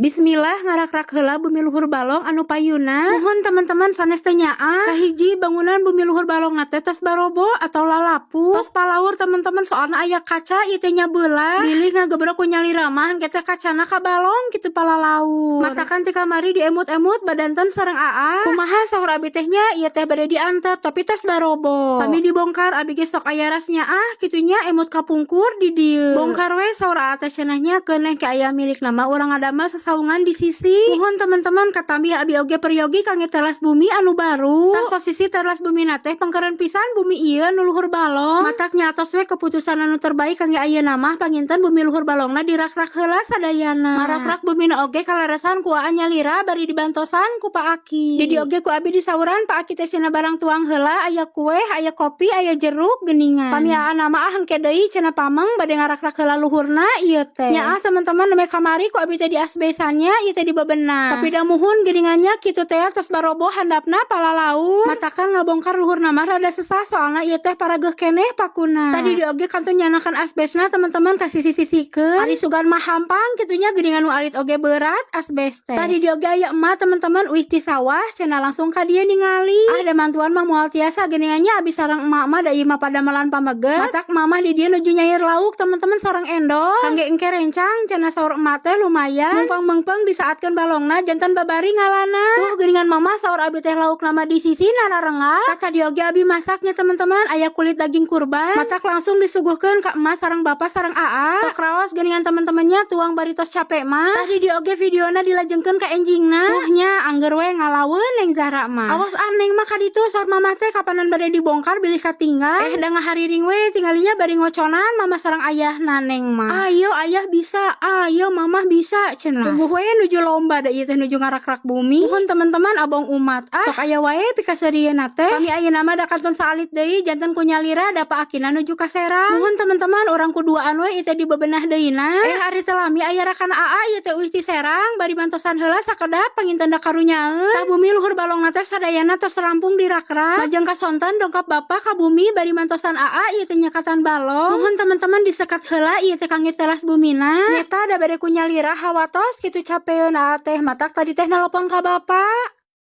Bismillah, ngarakrak heula bumi luhur balong anu payuna. Muhun teman-teman, sanes teh nyaah. Kahiji, bangunan bumi luhur balong teh tos barobo atau lalapu. Tos palaur, teman-teman, soalna aya kaca ieu teh nyabelah. Bilih ngagebrok ku nyalira mah engke teh kacana ka balong kitu, palalaur. Matakan ti kamari diemut-emut badanten sareng aa. Kumaha saur abi teh nya, ieu teh bade diantep tapi tos barobo. Kami dibongkar, abi ge sok aya ras nyaah kitu nya, emut kapungkur di dieu. Bongkar we saur aa teh cenah nya, keuneh ke aya milik nama urang ngadamel sasaungan di sisi. Muhun teman-teman, katambi abi oge peryogi kangge teras bumi anu baru. Tah, posisi teras bumi teh pengkeren pisan bumi ieu anu luhur balong. Mataknya atos we keputusan anu terbaik kangge ayeuna mah, panginten bumi luhur balongna dirakrak heula sadayana. Marakrak bumina oge kaleresan ku aa nyalira bari dibantosan ku Pak Aki. Di oge ku abi disauran Pak Aki teh cenah barang tuang heula, aya kue, aya kopi, aya jeruk geuningan. Pami aa nama ah, engke deui cenah pameng bade ngarakrak heula luhurna ieu teh. Nya ah, teman-teman, nembe kamari ku abi teh di asbesannya ieu teh dibebenah. Tapi da muhun geuningannya kitu teh tos barobo handapna, palalaur. Matakan ngabongkar luhurna mah rada sesah, soalna ieu teh parageuh keneh pakuna. Tadi di oge kantun nyanakan asbesna, teman-teman, ka sisi-sisikeun. Ari sugan mah hampang kitu nya geuningan, nu alit oge berat asbes teh. Tadi di oge aya emak, teman-teman, uih ti sawah cenah langsung ka dieu ningali. Ah, da mantuan mah moal tiasa geuningannya, abi sareng emak mah da ieu mah padamelan pameget. Matak mamah di dieu nuju nyair lauk, teman-teman, sareng endol. Kangge engke rencang cenah saur emak teh, lumayan. Mumpang meungpeung disaatkeun balongna janten babari ngalana. Tuh geuningan mama, saur abi teh lauk nama di sisi nararengah. Tah, tadi oge abi masaknya, teman-teman, aya kulit daging kurban. Matak langsung disuguhkeun ka emak sareng bapak sareng aa. Sok raos geuningan teman-temannya, tuang bari tos capek mah. Tadi di oge videona dilajengkeun ka enjingna. Tuh nya angger we ngalaweun Neng Zahra mah. Awas ah, Neng mah kaditu saur mamah teh, kapanan bade dibongkar bilih katinggal. Eh, da ngahariring we tinggalinya bari ngoconan mama sareng ayah Neng mah. Ayo ayah bisa, ayo mamah bisa cenah. Tunggu we nuju lomba da ieu teh nuju ngarakrak bumi. Muhun teman-teman, abong umat ah, sok aya wae pikaseurieun teh. Pami ayeuna mah da kantun saalit deui, janten ku nyalira da Pak Akina nuju ka Serang. Muhun teman-teman, urang kuduaan we ieu teh dibebenah deui na. Eh, ari teh lami aya rekan aa ieu teh uih ti Serang bari bantosan heula sakedap, panginten da karunyaeun. Tah, bumi luhur balongna teh sadayana tos rampung dirakrak. Lajeng kasontan dongkap bapak ka bumi bari mantosan aa ieu teh nyekatan balong. Muhun teman-teman, disekat heula ieu teh kangge teras bumina. Nyeta da bade ku nyalira hawatos kitu capeun aa teh, matak tadi teh nelpon ka bapak.